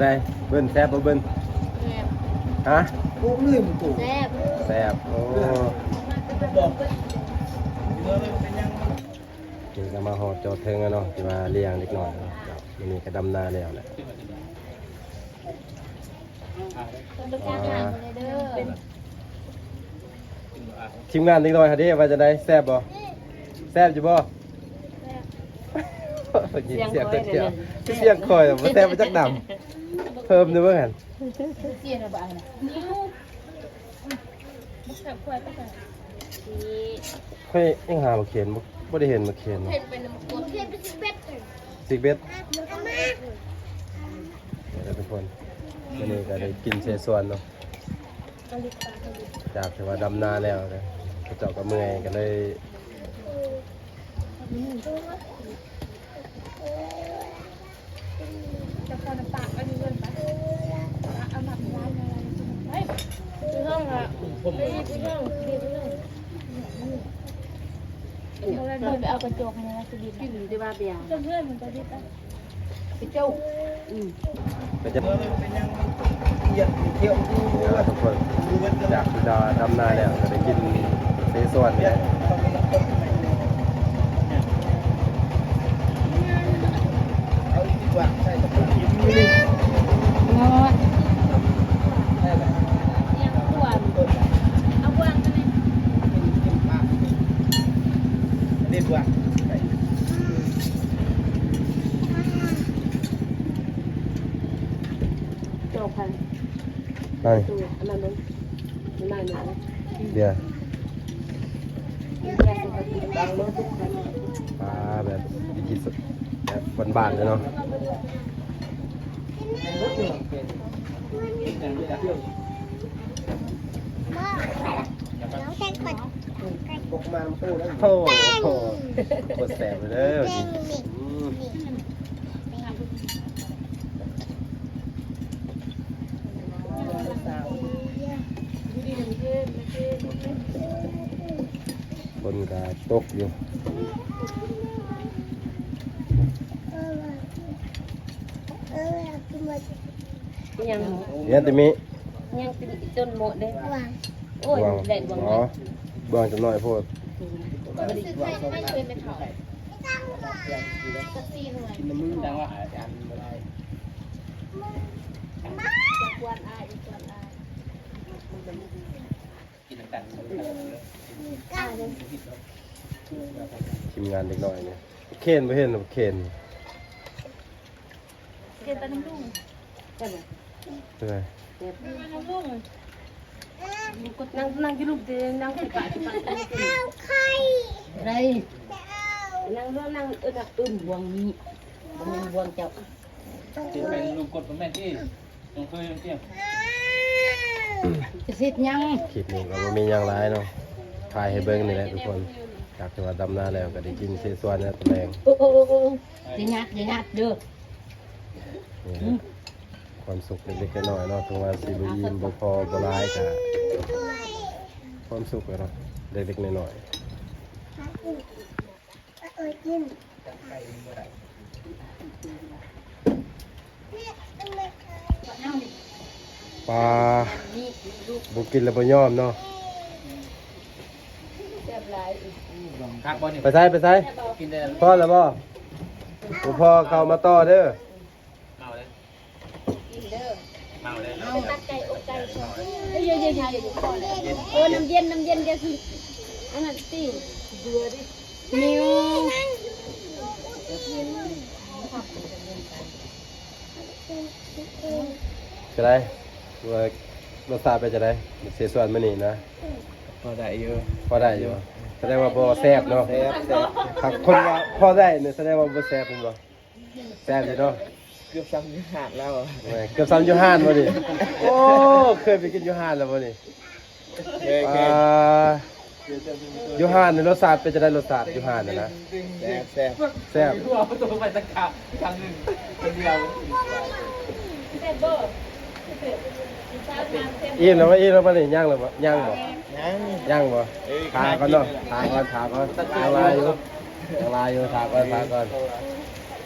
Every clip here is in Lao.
ໄດ້ເບິ່ນ ແຊບບໍ່ເບິ່ນ? ແຊບ. ຮະ? ແຊບ. ແຊບ. ໂອ້ ນີ້ກໍມາຮອດຈອດເຖິງແລ້ວເນາະ ທີ່ວ່າລ້ຽງເດັກນ້ອຍເນາະ. ມື້ນີ້ກໍດຳນາແລ້ວແຫຼະ. ທີມງານເດັກນ້ອຍຫັ້ນເດ້ ວ່າຈັ່ງໃດ? ແຊບບໍ່? ແຊບຢູ່ບໍ່? ໄດ້ຍິນສຽງເພິ່ນເຈົ້າ ສຽງຂ້ອຍ ສຽງຂ້ອຍບໍ່ແຊບມາຈາກດຳ ເພີ່ມເດີເບິ່ງຫັ້ນ. ສຽງລະບາດນະ ຂ້ອຍຍັງຫາໝາກເຂນ ບໍ່ ບໍ່ໄດ້ເຫັນໝາກເຂນເນາະ. ເຫັນເປັນໝາກເຂນ ຊິກເບັດ ເດີທຸກຄົນ ມື້ນີ້ກໍໄດ້ກິນເສສວນເນາະ ຈາກທີ່ວ່າດຳນາແລ້ວ ເຂົາເຈົ້າກໍເມື່ອຍ ກໍເລີຍ ຈະພໍນ້ຳປາກໄປເຮືອນໄປ ເອົາໝາກໄວ້ ໄປຫ້ອງລະ ໄປຫ້ອງ ໄປຫ້ອງ ໄປເອົາກະຈົກໃຫ້ນະ ຊິບິນ ກິນແຕ່ວ່າເບຍ ເພື່ອນມັນຈະດິບໄປ ໄປເຈົ້າ ອືມ ກໍຈະ ທຸກຄົນ ຈາກທີ່ວ່າດຳນາແລ້ວ ກໍໄດ້ກິນເສສວນແລ້ວ. ໂຈກ ໄປ ໂຕອັນນັ້ນເບິ່ງ ມັນມາແລ້ວ ເບຍ ເບຍ ອ່າ ແບບວິຖີແບບບ້ານໆເລີຍເນາະ. ໂອ້ໂຫ ໂຄດແຊບເລີຍເດີ ອືມ. ຝົນກໍຕົກຢູ່ ຍັງ ຍັງແຕ່ມີ ຍັງແຕ່ມີຈົນໝົດເດ້ ໂອ້ຍ ບໍ່ວາງ ໄດ້ບ່ວງ ບໍ່ ບ່ວງຈະໜ້ອຍໂພດ ບໍ່ໄດ້ ທີມງານເດັກນ້ອຍນີ້ ເຂນບໍ່ເຫັນ ເຂນ ເຂນໄປນຳລຸງ ໄປນຳລຸງ ນັ່ງ ນັ່ງຢູ່ລຸມເດີ ນັ່ງຊິປາ ຊິປາ ໄດ້ ນັ່ງ ນັ່ງ ເອີ້ນ ເອີ້ນບ່ວງນີ້ ບໍ່ແມ່ນບ່ວງເຈົ້າ. ຈະເຮັດຫຍັງ? ຄລິບນີ້ກໍບໍ່ມີຫຍັງຫຼາຍເນາະ ຖ່າຍໃຫ້ເບິ່ງນີ້ແຫຼະທຸກຄົນ ຈາກທີ່ວ່າດຳນາແລ້ວກໍໄດ້ກິນເສສວນແລ້ວຕອນແລງ ໂອ້ ໂອ້ ໂອ້ ໂອ້ ຢ່າຫຍາດ ຢ່າຫຍາດເດີ ນີ້ແຫຼະ ຄວາມສຸກເລັກໆນ້ອຍໆເນາະ ເຖິງວ່າຊິບໍ່ອີ່ມ ບໍ່ພໍ ບໍ່ຫຼາຍ ກໍຄວາມສຸກແຫຼະເນາະ ເລັກໆນ້ອຍໆ. ປາ ບໍ່ກິນແລ້ວບໍ່ຍອມເນາະ ຄັກບໍ່ນີ້ ໄປໃສ ໄປໃສ ກິນແລ້ວ ພໍແລ້ວບໍ່ ບໍ່ພໍເຂົ້າມາຕໍ່ເດີ. ເມົາເລີຍ ກິນເດີ ເມົາເລີຍ ເອົາໄປຕັດໄກ່ອົບໄກ່ກ່ອນ ເອີ ເຢັນໆ ເອີ ນ້ຳເຢັນ ນ້ຳເຢັນ ຢ່າຊິ ອັນນັ້ນຕິ ເບື່ອດິ ມີ ເປັນໃດ ວ່າລົດຊາດເປັນຈັ່ງໃດ ເສສວນມື້ນີ້ນະ? ພໍໄດ້ຢູ່ ພໍໄດ້ຢູ່ ສະແດງວ່າບໍ່ແຊບເນາະ ແຊບ ແຊບ ຖ້າຄົນວ່າພໍໄດ້ນີ້ ສະແດງວ່າບໍ່ແຊບແມ່ນບໍ່? ແຊບຢູ່ເນາະ ເກືອບສ່ຳຢູ່ຮ້ານລາວ ແໝ່ ເກືອບສ່ຳຢູ່ຮ້ານບໍ່ນີ້? ໂອ້ ເຄີຍໄປກິນຢູ່ຮ້ານແລ້ວບໍ່ນີ້? ເຄີຍ ເຄີຍ ອ່າ ຢູ່ຮ້ານນີ້ລົດຊາດເປັນຈັ່ງໃດ ລົດຊາດຢູ່ຮ້ານນັ້ນນະ? ແຊບ ແຊບ ແຊບ ອີ່ມແລ້ວບໍ່ ອີ່ມແລ້ວບໍ່ນີ້? ຍັງແລ້ວບໍ່ ຍັງບໍ່? ຍັງ ຍັງບໍ່? ເອີ ຖ້າກ່ອນເນາະ ຖ້າກ່ອນ ຖ້າກ່ອນ ຍັງຫຼາຍຢູ່ ຍັງຫຼາຍຢູ່ ຖ້າກ່ອນ ຖ້າກ່ອນ.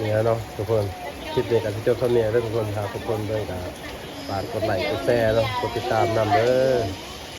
ນີ້ແຫຼະເນາະທຸກຄົນ ຄລິບນີ້ກໍຊິຈົບສ່ຳນີ້ເດີທຸກຄົນ. ຖ້າທຸກຄົນເບິ່ງກໍຝາກກົດໄລກ໌ ກົດແຊເນາະ ກົດຕິດຕາມນຳເດີ.